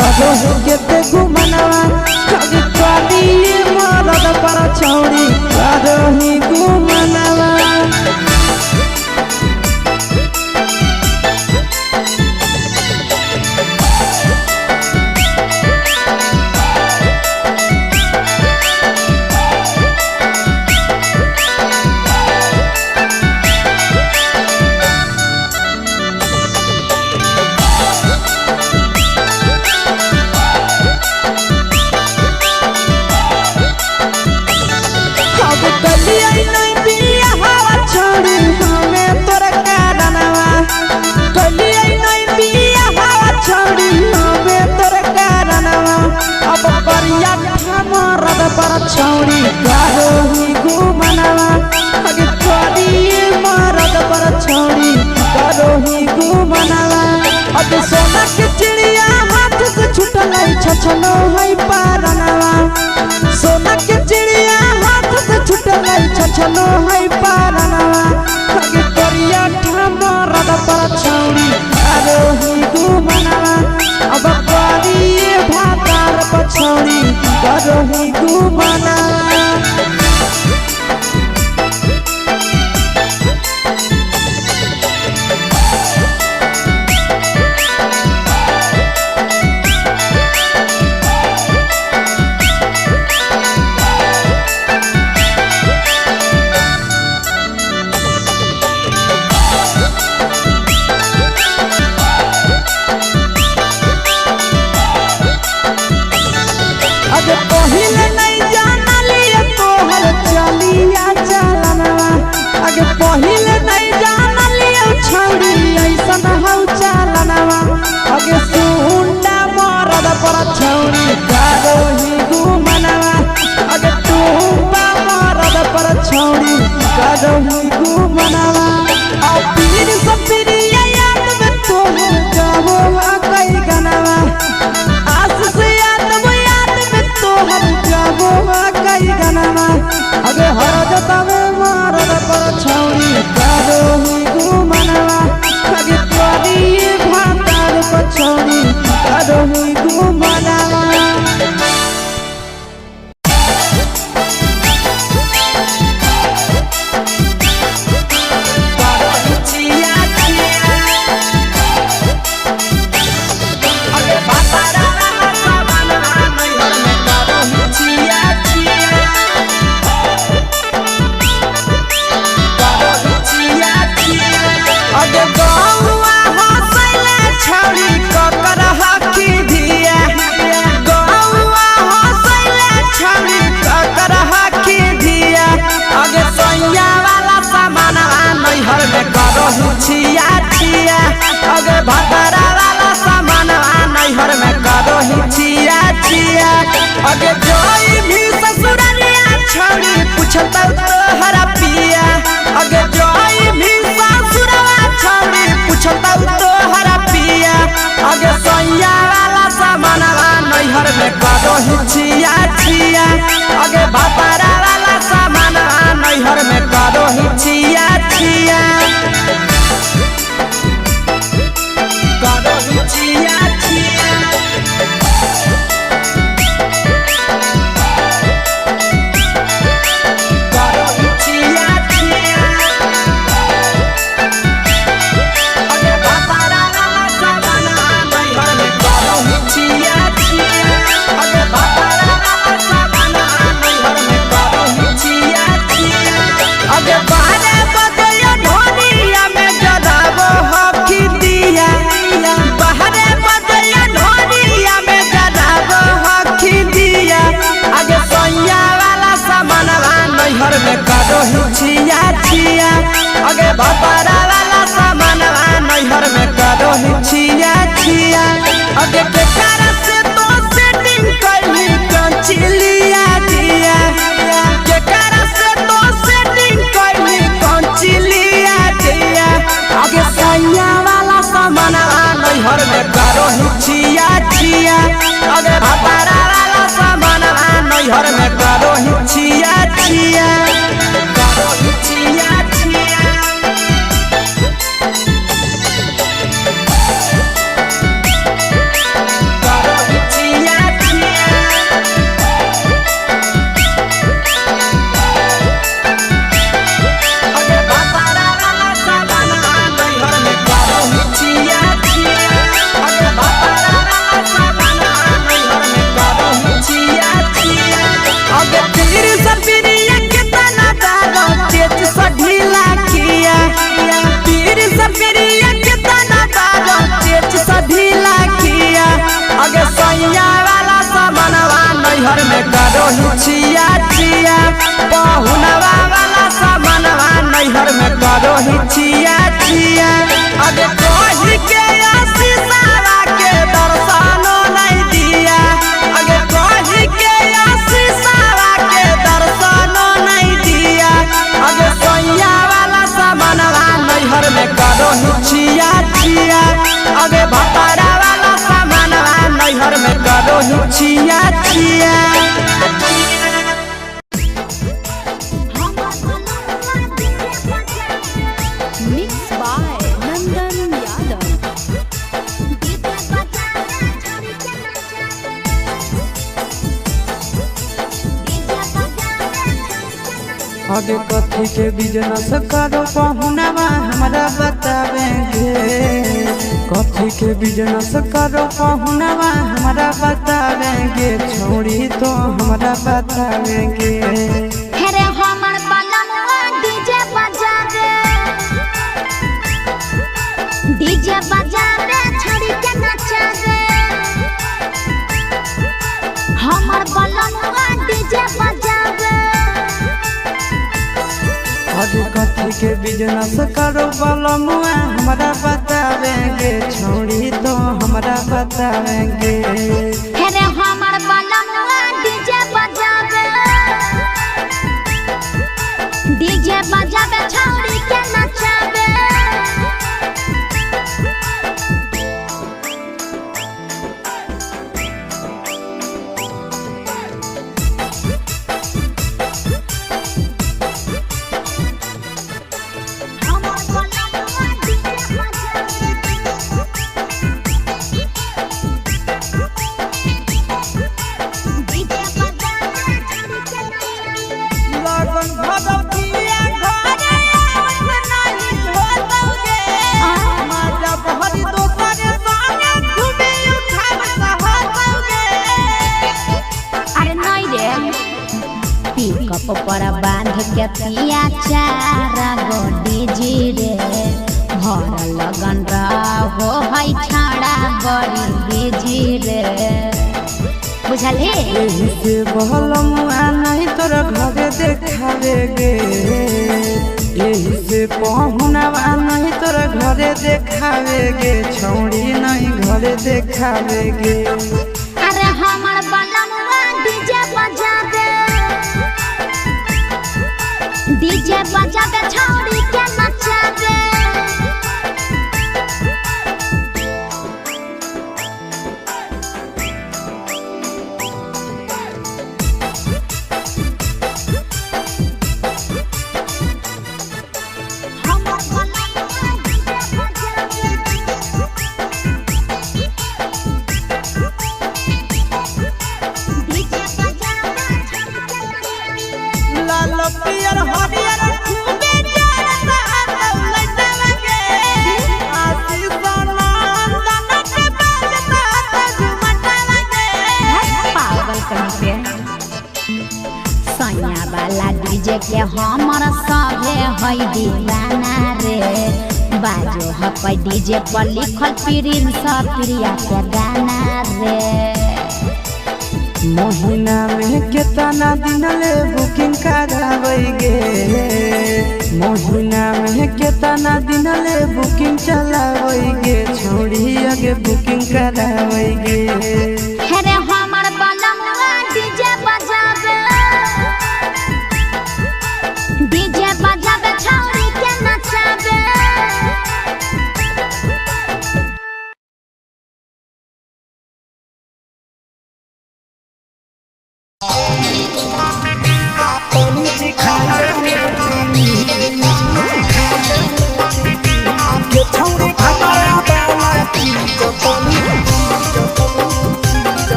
करो केते गुमनवा अगे करी मरद पर छौड़ी करो ही गुमनवा। अब कलिया नहीं बिया हवा छोड़ी हमें तोर कारणवा कलिया नहीं बिया हवा छोड़ी हमें तोर कारणवा अब करिया मरद पर छोड़ी करो ही गुमनवा अगे करिए मरद पर छोड़ी करो ही गुमनवा। अब सोना के चिड़िया हाथ से छुटल छछलो है पारनवा सोना के चिड़िया हाथ से छुटल छछलो है पारनवा अगे करिया मरद पर छौड़ी करो ही गुमनवा अब करिए भातार पर छौड़ी करो ही गुमनवा। अगे पहिले नहीं जानली तोहर चलिया चलनवा अगे पहिले नहीं जानली छौड़ी ऐसन हौ चलनवा अगे सुंडा मरद पर छौड़ी करो ही गुमनवा अगे टूबा मरद पर छौड़ी करो ही गुमनवा। आ पीर सपीरिया याद में तोहर गावो कई गनवा आस से याद में याद में तोहर गावो कई गनवा अगे हर जतावे मरद पर छौड़ी करो ही गुमनवा अगे करिए भातार पर छौड़ी करो ही गुमनवा। अगे गौआ हंसैले छौड़ी ककर हकी धिया गौआ हंसैले छौड़ी ककर हकी धिया अगे सैया वाला सामानवा नैहर में करहु छिया छिया अगे भतरा वाला सामानवा नैहर में करहु छिया छिया अगे जोई भी ससुररिया छौड़ी पूछतौ तोहरा पिया अगे जोई भी ससुरवा छौड़ी पूछतौ तोहरा पिया अगे सैया वाला सामानवा नैहर में करहु छिया छिया अगे भतरा वाला सामानवा नैहर में करहु छिया छिया करहु छिया छिया करहु छिया छिया अगे भतरा वाला सामानवा नैहर में करहु छिया छिया अगे भतरा वाला सामानवा नैहर में करहु छिया छिया अगे बारे बजयो ढोलिया में जराबो हकी दिया बाहरे बजयो ढोलिया में जराबो हकी दिया अगे सैया वाला सामानवा नैहर में करहु छिया छिया अगे भतरा वाला सामानवा नैहर में करहु छिया छिया अगे केकरा से तो सेटिंग कैली कंचिलिया दिया केकरा से तो सेटिंग कैली कंचिलिया दिया अगे सैया वाला सामानवा नैहर में करहु छिया छिया अगे भतरा वाला सामानवा नैहर में करहु छिया छिया करहु छिया छिया नैहर में करो ही छिया छिया। पहुनवा वाला सामानवा नैहर में करो ही छिया छिया। अबे कही के आशीषावा के दर्शनो नहीं दिया। अगे कही के आशीषावा के दर्शनो नहीं दिया। अगे सैया वाला सामानवा नैहर में करो ही छिया छिया। अगे भतारा वाला सामानवा नैहर में करो ही छिया छिया। Mix by Nandan Yadav. अबे कथी के बिजनेस करो पहुनावा हमरा बतावेंगे। कथी के बिजनेस करो पहुनावा हमरा बतावेंगे। छोड़ी तो हमरा बतावेंगे। हेरे हमर बलमुआ डीजे बजावे, डीजे बजावे छड़ी के नचावे। हमर बलमुआ डीजे बजावे। अबे कथी के बिजनेस करो बलमुआ हमरा बतावेंगे। छोड़ी तो हमरा बतावेंगे। हेरे हमर बलमुआ डीजे बजावे, डीजे बजावे छड़ी के नचावे। हमर बलमुआ डीजे बजावे। डीजे बजावे छड़ी के नचावे। लगन भगवतिया घरे आवत नाही होतौगे। माजा बहरी दोसर संगे घूमे उठाव सहतौगे। अरे नहीं रे, पिकअप पर बांध के पिया चारा गो डीजे रे। भर लगन रहो है छाड़ा बड़ी बिजी रे, बुझलही। एही से बहलमुआ नहीं तोरा घरे देखावेगे। एही से पहुनावा नहीं तोरा घरे देखावेगे। छौड़ी नहीं घरे देखावेगे। अरे हमर बलमुआ डीजे बजावे, डीजे बजावे छौड़ी के नचावे। हमर बलमुआ डीजे बजावे। डीजे बजावे छौड़ी के नचावे। लाल पियर हरियर खूबे जरता लौलैतावे। आशीष नंदन के बाजता झुमटावे। पागल कहीं पे सैया वाला डीजे के हमर सभे है दीवाना रे। बाजो हपै डीजे पर लिखल प्रिंस प्रिया के गाना रे। महीना में केतना दिन ले बुकिंग कराबैगे। महीना में केतना दिन ले बुकिंग चलाबैगे। छोड़ी आगे बुकिंग कराबैगे। हेरे हमर बलमुआ डीजे बजावे, डीजे बजावे छौड़ी के नचावे।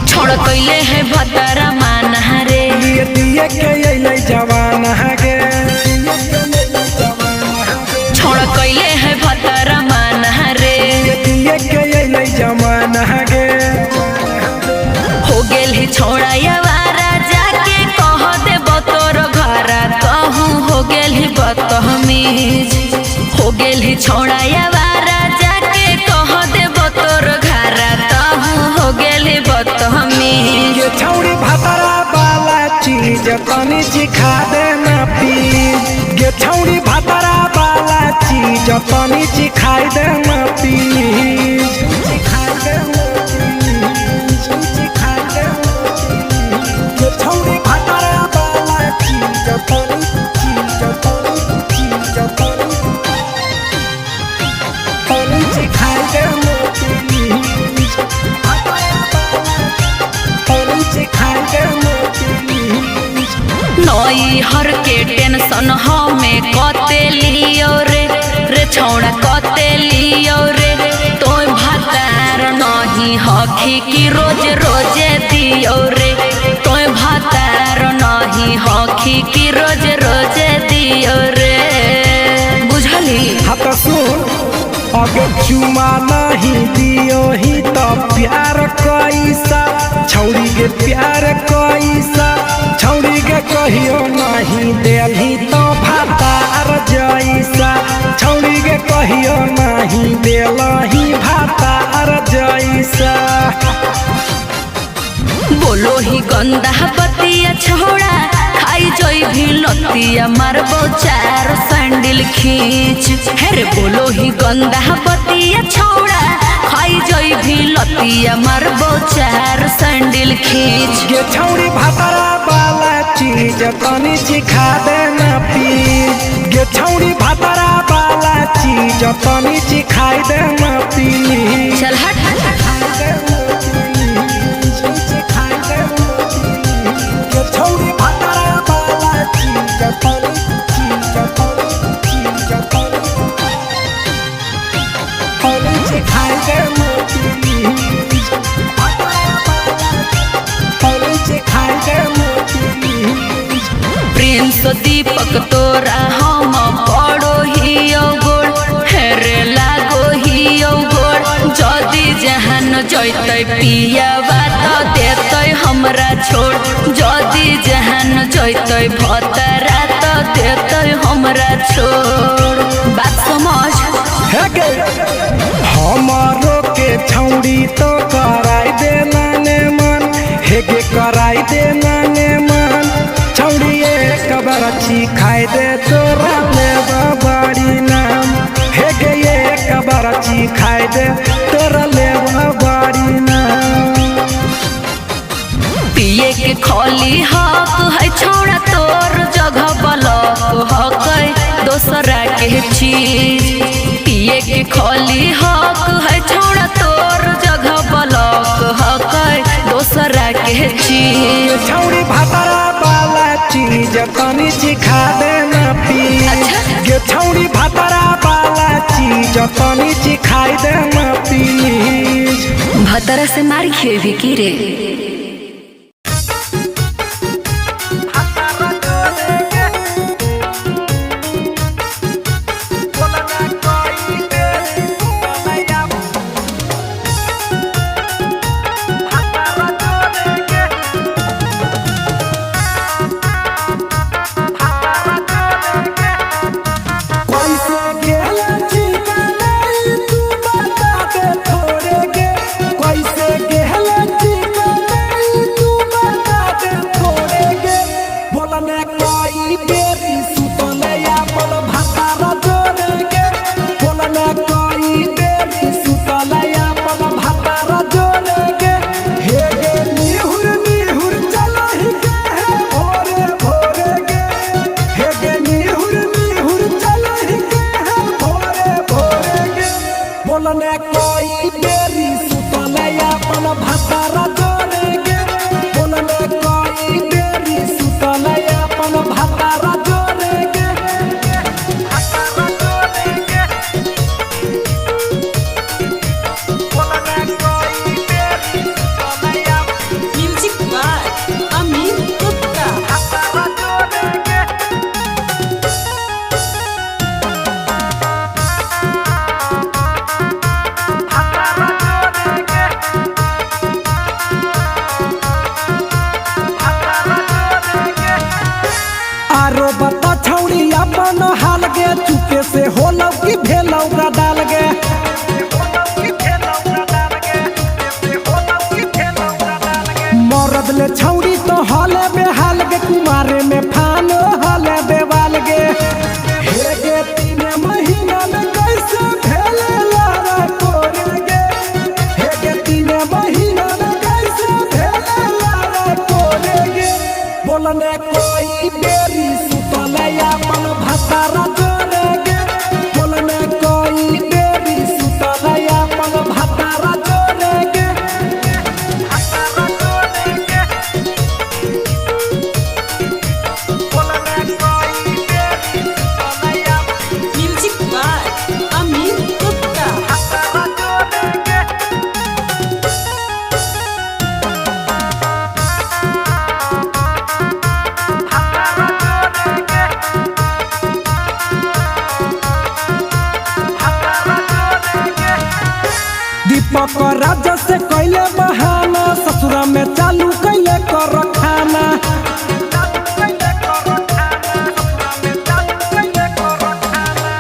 छोड़ कैले है भतरा माना रे। दिए दिए के अइलै जवाना गे। छोड़ कैले है भतरा माना रे। दिए के अइलै जवाना गे। हो गेल है छोड़ा यावारा जाके कह गेली छोड़ा यावारा जाके कह देबो तोर घारा तहु हो गेली बदतमीज। ये छौड़ी भातरा वाला चीज तनी चिखा देना प्लीज। ये छौड़ी भातरा वाला चीज तनी चिखाई देना प्लीज। चिखाई देना प्लीज, चिखाई देना प्लीज। ये छौड़ी भातरा वाला चीज तनी चीज तनी चीज तनी तनी चिखाई देना प्लीज। भातरा वाला तनी चिखाई देना प्लीज। नई हर के टेंशन हमें कते लियो रे, रे छौड़ा कते लियो रे। तोय भातार नहीं हखी की रोज रोजे दियो रे, तोय भातार नहीं हखी की रोज रोजे दियो रे। बुझली? हाँ तो सुन, अगर चुमा नहीं दियो ही तो प्यार कैसा छौड़ी के प्यार कैसा छौड़ी के कहियो नहीं देलही तो भातार जैसा छौड़ी के कहियो नहीं देलही भातार जैसा। बोलो ही गंदा बतिया छोड़ा खाई जोई भी लतिया मारबो चार सैंडल खींच। हे रे बोलो ही गंदा बतिया छोड़ा खाई जोई भी लतिया मारबो चार सैंडल खींच। ये छौड़ी भातरा वाला चीज तनी चिखा देना प्लीज। ये छौड़ी भातरा वाला चीज तनी चिखाई देना प्लीज। चल हट। ये छौड़ी भातरा वाला चीज तनी चीज तनी चीज तनी तनी चिखाई देना प्लीज। भातरा वाला तनी चिखाई देना प्लीज। प्रिंस दीपक तोरा हम पड़ो ही गोड़, हेरे लागो ही गोड़। जदि जहान जैतै पियावा त देतै हमरा छोड़, जदि जहान जैतै भतरा त देतै हमरा छोड़। बात समझ। हे गे हमारो के छौड़ी तो कराई देना ने मन, हे गे कराई देना ने मन। छौड़ी एक बार खाई दे तोरा ले बाड़ी नाम, हे गे एक बार खाई दे तोरा ले बाड़ी नाम। पिए के खोली हक है छोड़ा तोर जगह बलक हक है दोसरा के चीज। पिए के खोली हक है छोड़ा तोर जगह बलक हक है दोसरा के चीज। छौड़ी भातरा वाला चीज तनी चिखा देना प्लीज। अच्छा। ये छौड़ी भातरा वाला चीज तनी चिखाई देना प्लीज। भतरा से मार खेबी की रे? कैसे गेला ठिकाना तू बता दे थोड़े गे, कैसे गेला ठिकाना कुमारे में फानो हले देवाल गे। हे गे 3 महीना में कैसे भेले लारा कोरे गे। हे गे 3 महीना में कैसे भेले लारा कोरे गे। बोलने कोई बेरी सुतले अपन भतारा जोरे गे। बोलने कोई बेरी सुतले अपन भतारा जोरे गे। भतारा जोरे गे। बोलने कोई बेरी सुतले अपन म्यूजिक बाय अमित गुप्ता। भतारा जोरे गे। भतारा जोरे गे। भतारा जोरे गे। दीपक राजा से कैले बहाना, ससुरा में चालू कैले कर खाना।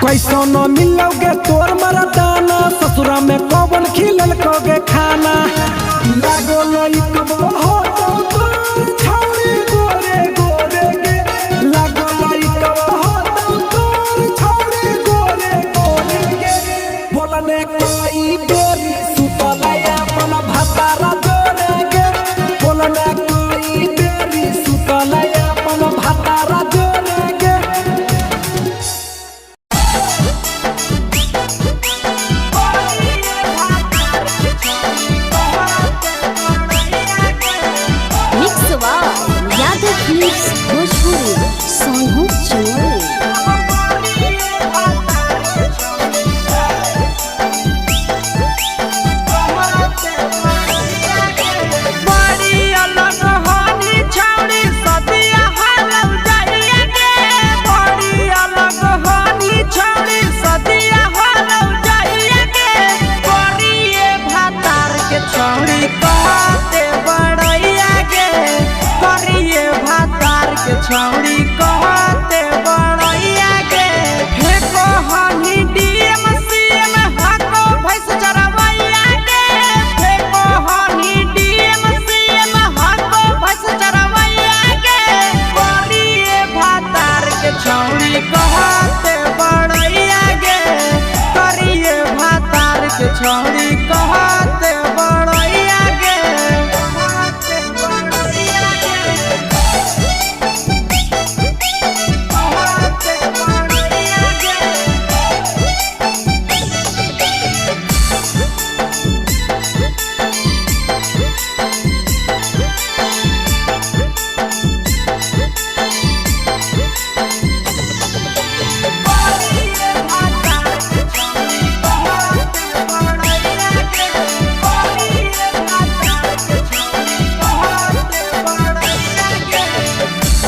कैसो न मिलोगे तोर मरदाना, ससुरा में कौन खिलल कोगे खाना। लागो लइकबो हो तो तोर छौरी गोरे गोरे गे। लागो लइकबो हो तो तोर छौरी गोरे गोरे गे। बोलने कोई बेरी सुतले अपन भतारा जोरे गे। बोलने कोई बेरी सुतले अपन भतारा जोरे गे। Mix by Yadav films Bhojpuri Sonu Chumoli. बड़ी अलग होनी छौड़ी सदिया हालौ जाइया गे। बड़ी अलग होनी छौड़ी सदिया हालौ जाइया गे। करिए भातार के छौड़ी कहते बड़ैया गे। करिए भातार के छौड़ी कहते बड़ैया गे। फेको हनी डीएम सीएम हको भैंस चरवैया गे। फेको हनी डीएम सीएम हको भैंस चरवैया गे। करिए भातार के छौड़ी कहते बड़ैया गे। करिए भातार के छौड़ी कहते बड़ैया गे। कहते बड़ैया गे। कहते बड़ैया गे।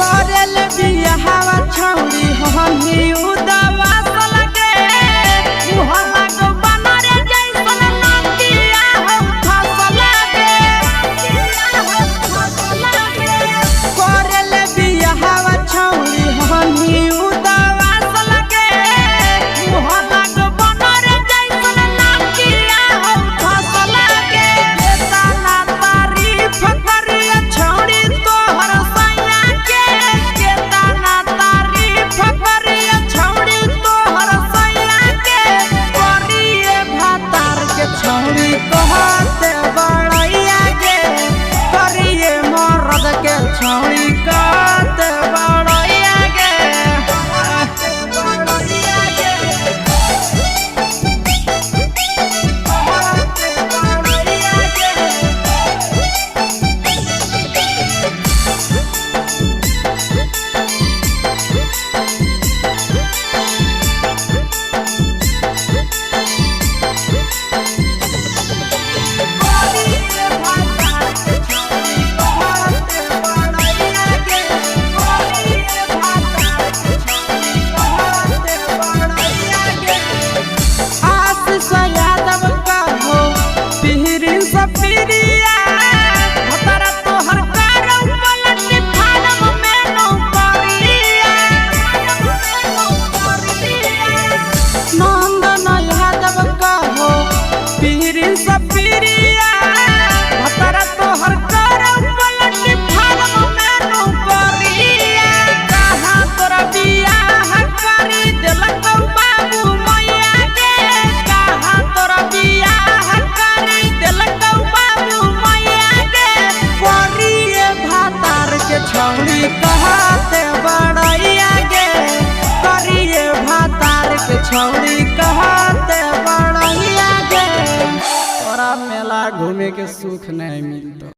करेल बियाहवा छौड़ी हमही उदवा सलगे। मुहला गो बनर जैसन नदिया हो फसल गे। करेल बियाहवा छौड़ी हमही उदवा सलगे। मुहला गो बनर जैसन नदिया हो फसल गे। केतना तारीफ करिया छौड़ी तोहर सैया के। केतना तारीफ करिया छौड़ी कहते बड़ैया गे, तोरा मेला घूमे के सुख नहीं मिलतो।